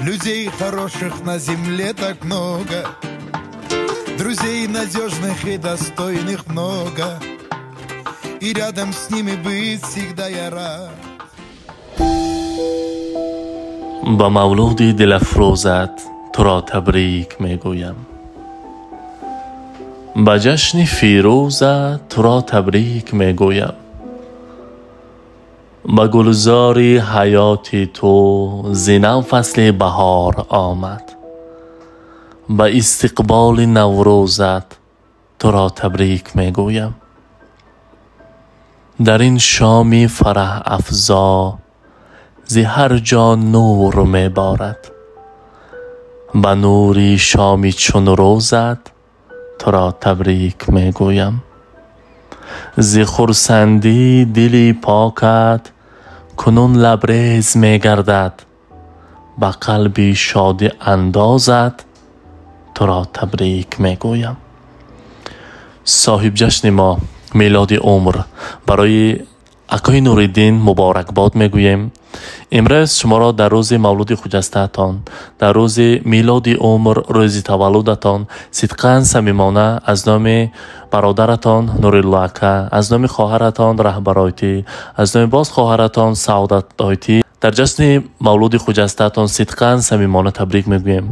Людей хороших на земле так много, друзей надежных и достойных много, и рядом с ними быть всегда я рад. Ба мавлуди дилафрӯзат туро табрик мегӯям, ба ҷашни фирӯзат туро табрик мегӯям, ба гулзори ҳаёти ту зи нав фасли баҳор омад, ба истиқболи наврӯзат туро табрик мегӯям. Дар ин шоми фараҳафзо зи ҳар ҷо нур меборад, ба нури шоми чун рӯзат туро табрик мегӯям. Зи хурсандӣ дили покат кунун лабрез мегардад, ба қалби шодӣ андозат туро табрик мегӯям. Соҳибҷашни мо мелоди умр барои акои Нуриддин муборакбод мегӯем. Имрӯз шуморо дар рӯзи мавлуди хуҷастаатон, дар рӯзи милоди умр, рӯзи таваллудатон сидқан самимона аз номи бародаратон Нурилло ака, аз номи хоҳаратон Раҳбаройтӣ, аз номи боз хоҳаратон Саодатойтӣ дар ҷашни мавлуди хуҷастаатон сидқан самимона табрик мегӯем.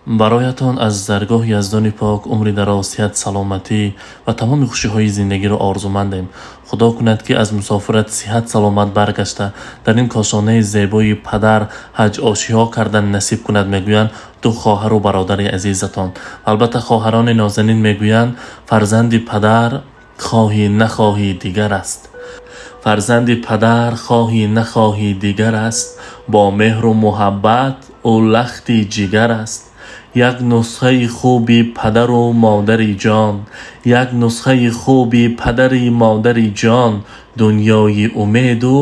Бароятон аз даргоҳи Яздони пок умри дароз, сиҳат, саломатӣ ва тамоми хушиҳои зиндагиро орзумандем. Худо кунад, ки аз мусофират сиҳат саломат баргашта дар ин кошонаи зебои падар ҳаҷ ошиҳо кардан насиб кунад, мегӯянд ду хоҳару бародари азизатон. Албатта хоҳарони нозанин мегӯянд: фарзанди падар хоҳӣ нахоҳӣ дигар аст, фарзанди падар хоҳӣ нахоҳӣ дигар аст, бо меҳру муҳаббат ӯ лахти ҷигар аст. Як нусхаи хуби падару модари ҷон, як нусхаи хуби падари модари ҷон, дунёи умеду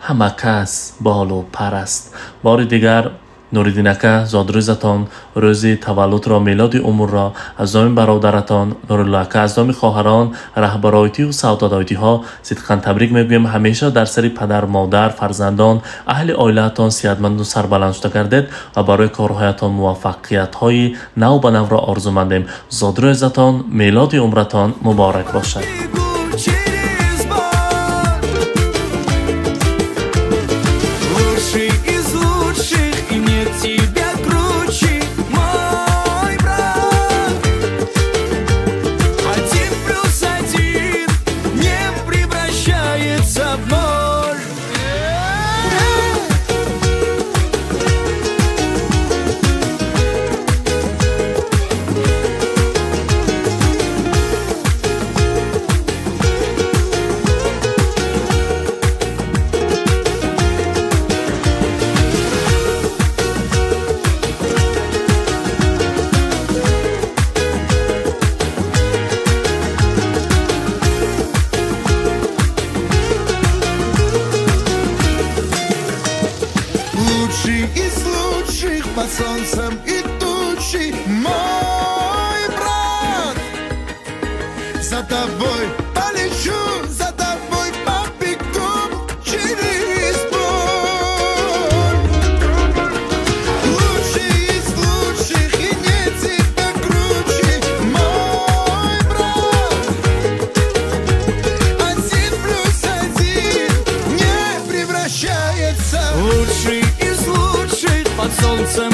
ҳама кас болу пар аст. Бори дигар Нуриддин ака, зодрӯзатон, рӯзи таваллудро, мелоди умрро аз номи бародаратон Нурилло ака, аз номи хоҳарон Раҳбаройтию Саодатойтиҳо сидқан табрик мегӯем. Ҳамеша дар сари падар, модар, фарзандон, аҳли оилаатон сиҳатманду сарбаланд шуда гардед ва барои корҳоятон муваффақиятҳои нав ба навро орзумандем. Зодрӯзатон, мелоди умратон муборак бошад. Лучший из лучших под солнцем и тучи, мой брат. За тобой полечу, за тобой побегу через боль. Лучший из лучших и нет тебя круче, мой брат. 1+1 не превращается. Лучший из лучших под солнцем